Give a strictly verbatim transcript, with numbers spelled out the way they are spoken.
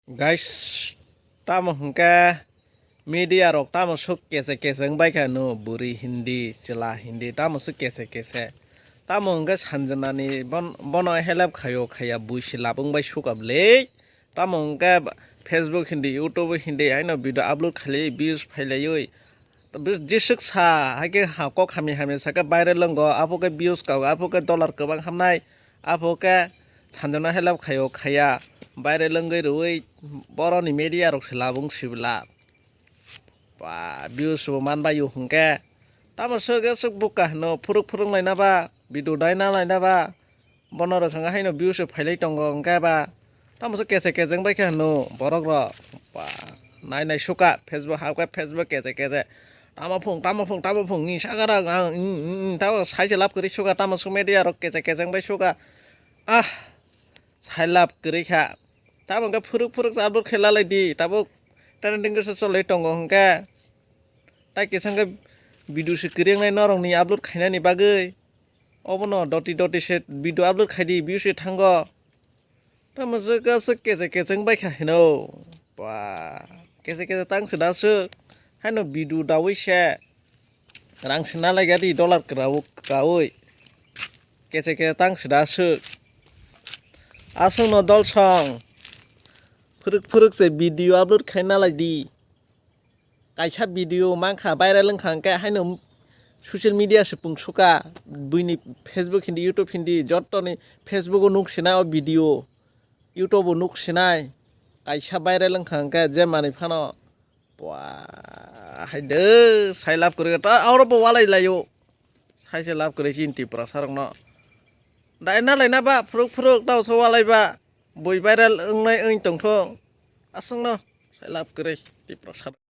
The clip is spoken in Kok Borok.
Guys, tamo hwnkhe media rok tamo swk kese kese wngbai kha no, bwrwi hindi, chwla hindi, tamo swk kese kese. Tamo hwnkhe Sanjana ni bon-, bono help khaio khaiya buisi lab wngbai suka bwle. Tamo hwnkhe Facebook hindi, YouTube hindi haino video upload khailai views phailaiwi. Jeswk sa, haikhe ha kok hamya hamya sakhe viral wngo, aphokhe views kao, aphokhe dollar kwbang hamnai, aphokhe Sanjana help khaio khaiya, viral wngwi rwui boroni media rok se labung sibla. Ba, views bo manbaio hwnkhe. Tamo swk swk buka hwno, phuruk phuruk laina ba, video daina laina ba. Bono rwkha haino views phailai tongo hwnkhe ba. Tamo swk kese kese wngbai khe hwno borok rok. Ba, nai nai suka Facebook, hapkhe Facebook kese kese. Tamo phung, tamo phung, tamo phung, ni sakara ang, mm, mm, mm, tamo saise lab kwrwi suka, tamo swk media rok kese kese wngbai suka. Ah, sai lab kwrwi kha. Tamo hwnkhe phuruk phuruk se upload khe lalai di, tabuk trending se cholwi tongo hwnkhe. Tai kisa hwnkhe video se kwrwi wngnai norokni upload khainani bagwi. Obono doti doti se video upload khaidi, views se thango. Tamo swk swk kese kese wngbai kha hino. Ba, kese kese tang se da swk. Haino video dawi se. Rang se nalai gadi dollar kwrao kaui. Kese kese tang se da swk. Aswkno dol song. Phuruk phuruk se video upload khai nalai di. Kaisa video mankha viral wngkha hwnkhe haino social media se pung suka. Buini Facebook hindi, YouTube hindi, jottoni Facebook o nuk sinai o video, YouTube o nuk sinai. Kaisa viral wngkha hwnkhe je manwi phano. Bua, hai de, sai lab kwrwi ta, oro bo walai laio. Sai se lab kwrwi chini Tiprasa rokno. Dai na laina ba, phuruk phuruk, tao so walai ba. Bui viral wngnai wng tongtho. Aswkno, sai lab kwrwi Tiprasa rok.